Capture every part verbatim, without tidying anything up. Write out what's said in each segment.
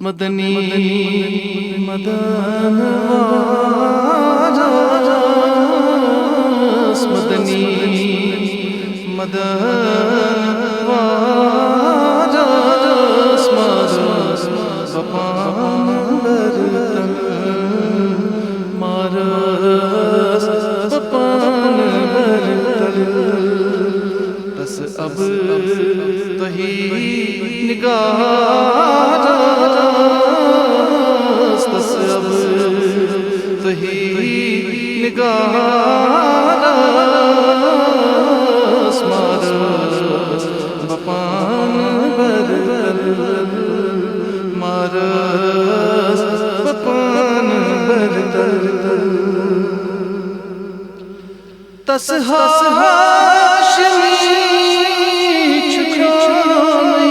مدنی مدن وارس، مدنی مدن وارس، مارس بپان برتل، مارس بپان برتل۔ تس اب تہی نگاہ دس، تس اب تہی نگاہ دس، مارس بپان برتل، مارس بپان برتل۔ تس ہاشمی چھُ کھیوٚمُے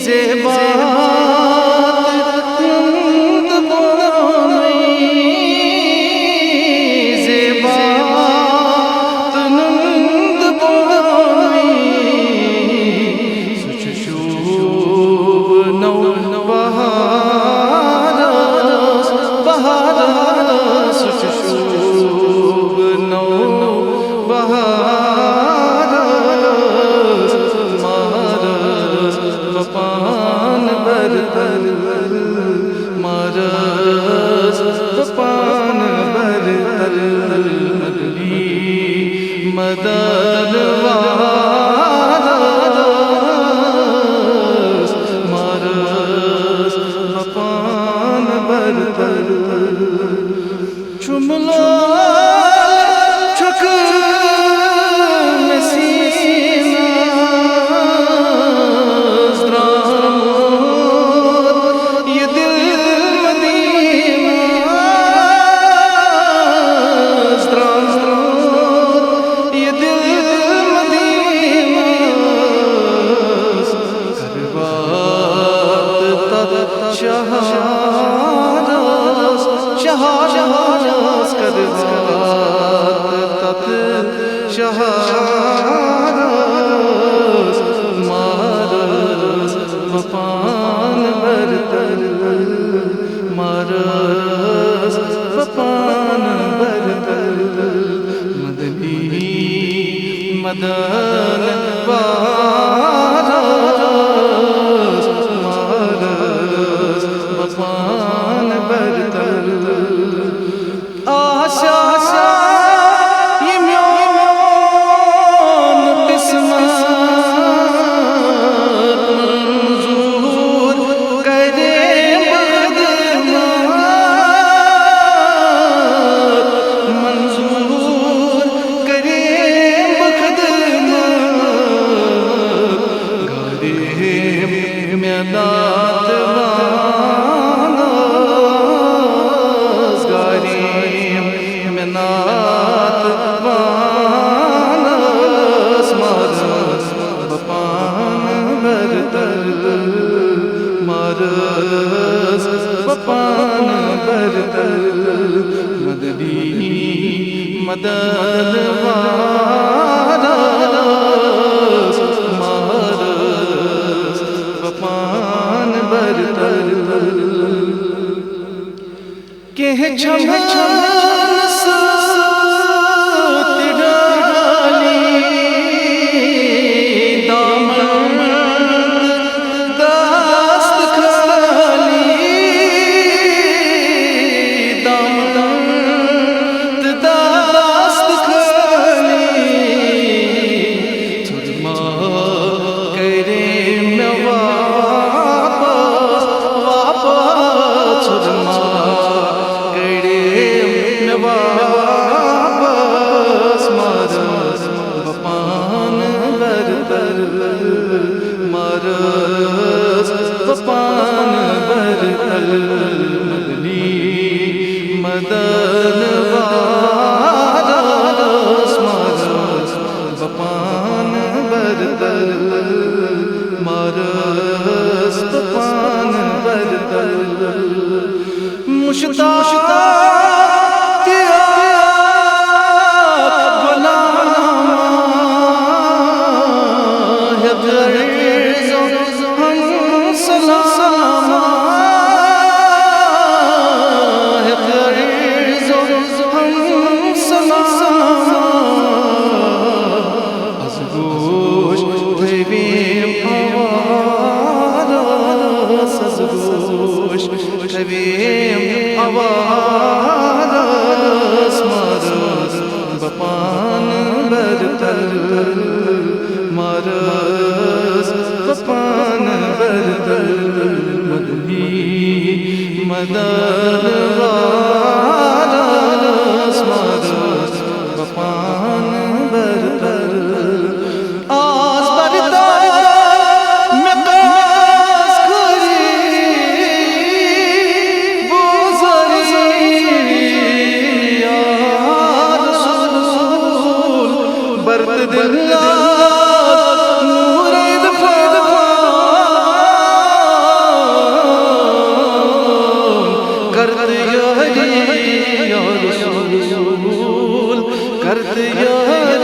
زیبا تہٕ نُن تہٕ بونُے، زیبا تہٕ نُن تہٕ بونُے۔ سُہ چھُ شوٗب نو بہارس، بہارس، سُہ چھُ شوٗب نو بہارس، مارس بپان برتل، مارس بپان برتل۔ مدنی مدن وارس، مارس بپان برتل۔ چھُم لول چھُکھ مےٚ سیٖنَس درٛامُت، یہِ دِل مدیٖنَس درٛامُت، یہِ دِل مدیٖنَس۔ کر وات تتھ شہرس، شہرس، کر وات تتھ شہرس، مارس بپان برتل، مارس بپان برتل۔ مدنی مدن وارس، مارس بپان برتل۔ آسا یہِ میون قسمت منظور، کرے بہٕ خدمت منظور، کرے بہٕ خدمت۔ گاریم مےٚ نعت وانس، گاریم مےٚ نعت وانس، مارس بپان برتل، مارس بپان برتل۔ مدنی مدن وارس، مارس بپان برتل۔ کینٛہہ چھَم سۭتۍ ڈالی دامن دست خالی، دامن تہٕ دست خالی۔ ژھوٚرما کٔرِم مےٚ واپس، واپس۔ ژھوٚرما کٔرِم مےٚ واپس۔ مدد وارس مدد پان بر بر آس برتا مقاس کری بزرگی یا رسول برت دل نور دفا کرد یاری یا رسول کرد یاری